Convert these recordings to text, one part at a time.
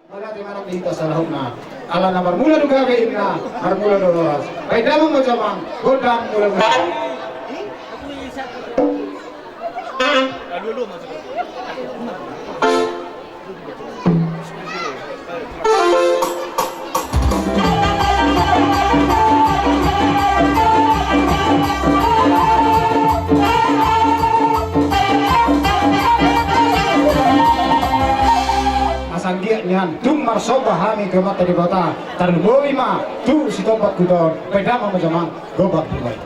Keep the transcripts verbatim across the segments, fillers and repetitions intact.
Mauliate ma di hita saluhutna. Ala na marmula do gabe ninna, marmula do horas. Bahen damang ma jo amang, gondang mula-mula. Asa anggiat nian tung marsomba hami tu Amanta Debata, tarlumobi ma tu Sitompa Kuta on. Bahen damang ma jo amang, gondang tu bahen.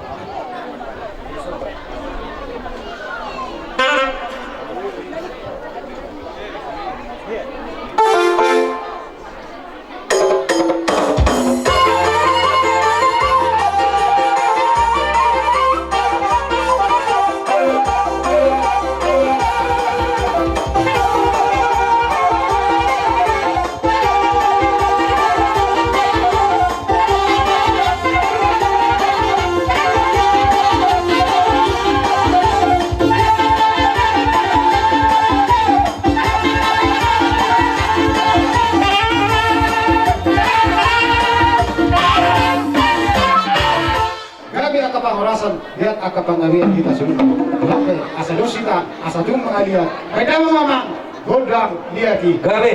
Gabe angka parhorasan, liat angka panggabean di hita saluhutna. Hape asa dos hita, asa tung mangaliat. Bahen damang ma amang, gondang liat i. Gabe.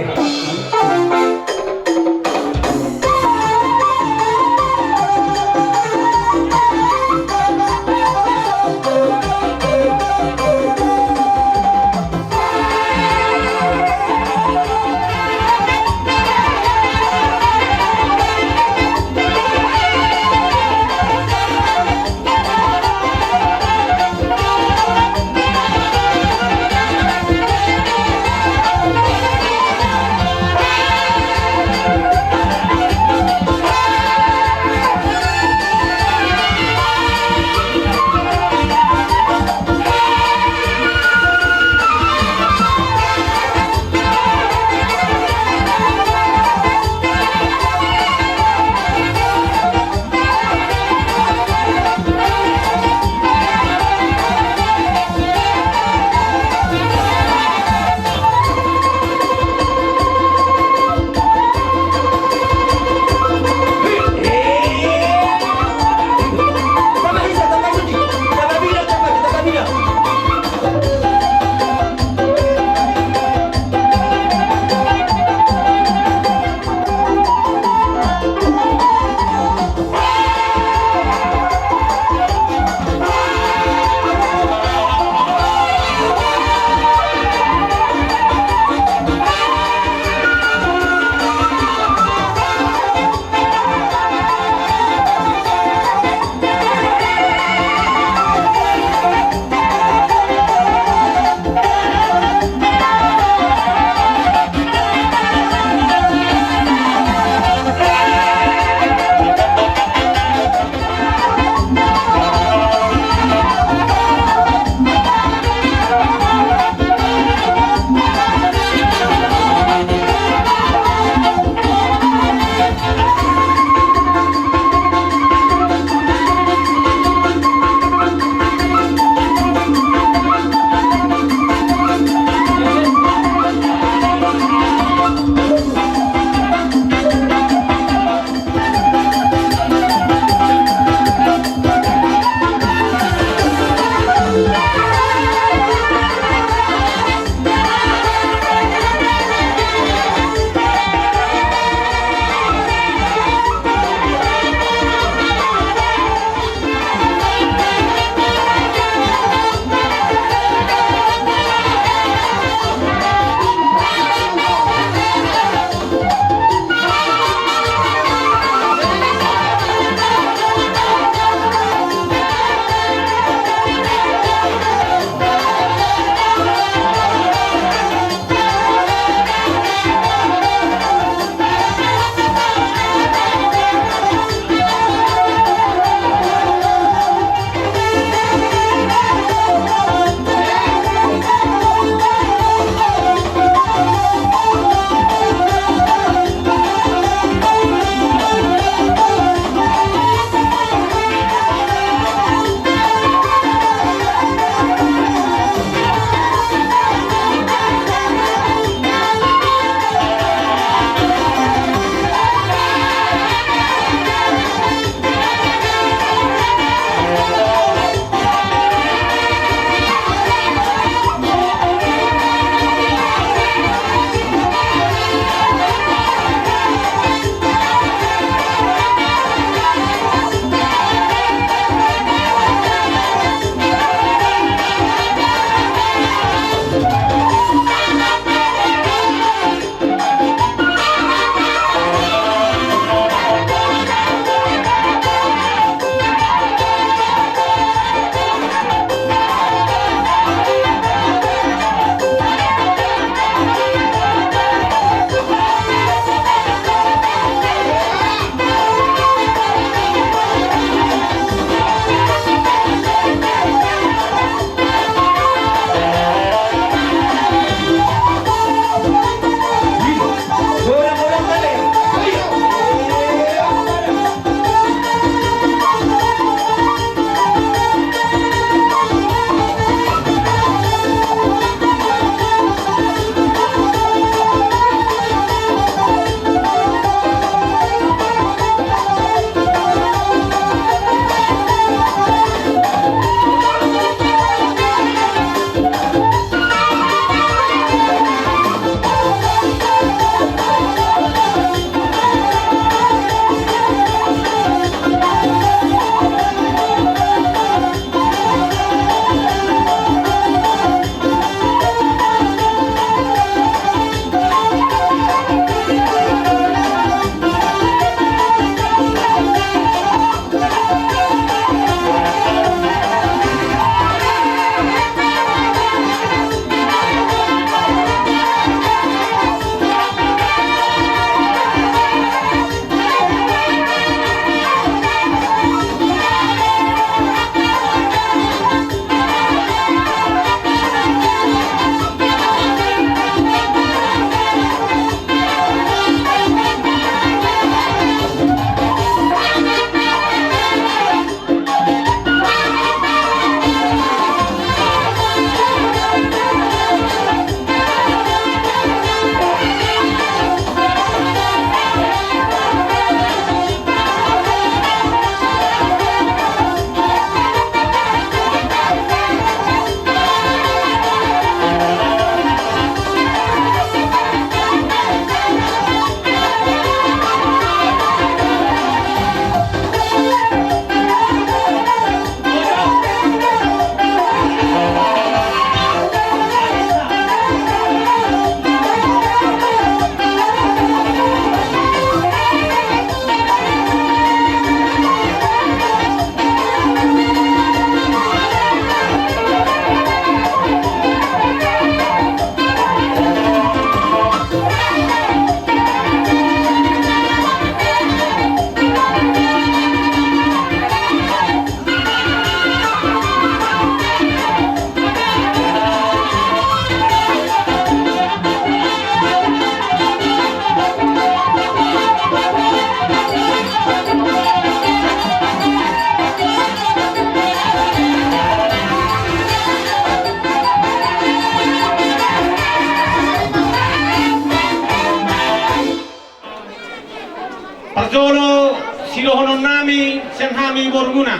Hami borumuna.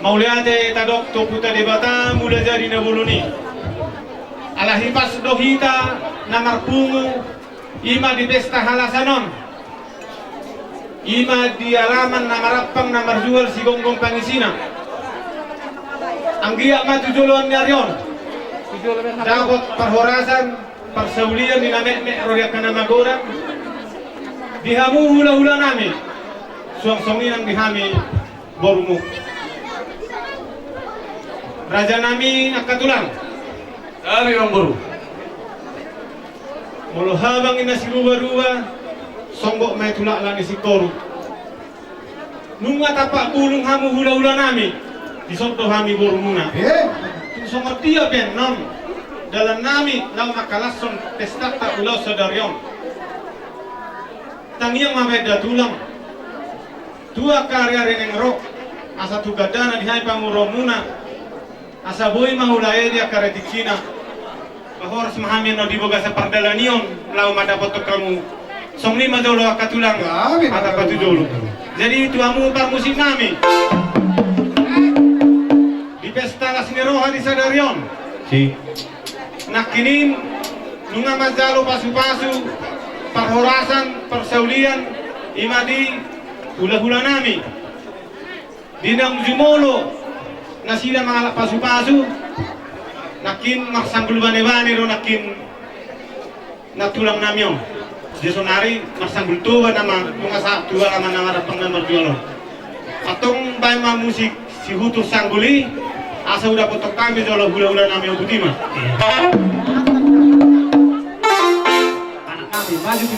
Mauliate tadok tu Ompunta Debata Mulajadi Na Bolon i. Ala hipas do hita na marpungu, i ma di pesta halasan on. I ma di alaman na marampang na marjual sigonggom pangisina. Anggiat ma tu joloan ni ari on dapot parhorasan, parsaulian di na metmet ro di angka na magodang. Di hamu hulahulanami, suang songon i nang di hami borumu. Rajanami angka tulang. Hami, amangboru. Molo habang i na sirubaruba, songgop ma i tu laklak ni singkoru. Nunga tampak bulung hamu hulahulanami, dison do hami borumuna. Eh? Tung songon dia pe annon dalannami laho mangkalashon pestanta ulaon sadari on. Tangiang ma bahen da tulang tu angka ariari naeng ro, asa tu gandana di hami panguruanmuna, asa boi ma hulahula i di angka retingkina. Ba horas ma hami annon di bagasan pardalanan on laho mandapothon hamu. Songon i ma jolo angka tulang. Ya, benar. Mata patujolo. Jadi tu hamu parmusiknami, di pesta las ni roha di sadari on. Si. Nangkining nunga manjalo pasupasu, parhorasan, parsaulian, i ma di hulahulanami. Di naung jumolo nasida mangalap pasupasu, nangkin marsanggul banebane do nangkin nantulangnami on. Di sonari marsanggul Toba nama, nunga sahat tu alaman na marampang na marjual on. Antong bahen ma musik sihutur sanggul i, asa hudapothon hami jolo hulahulanami on, botima. Anaknami, maju tu.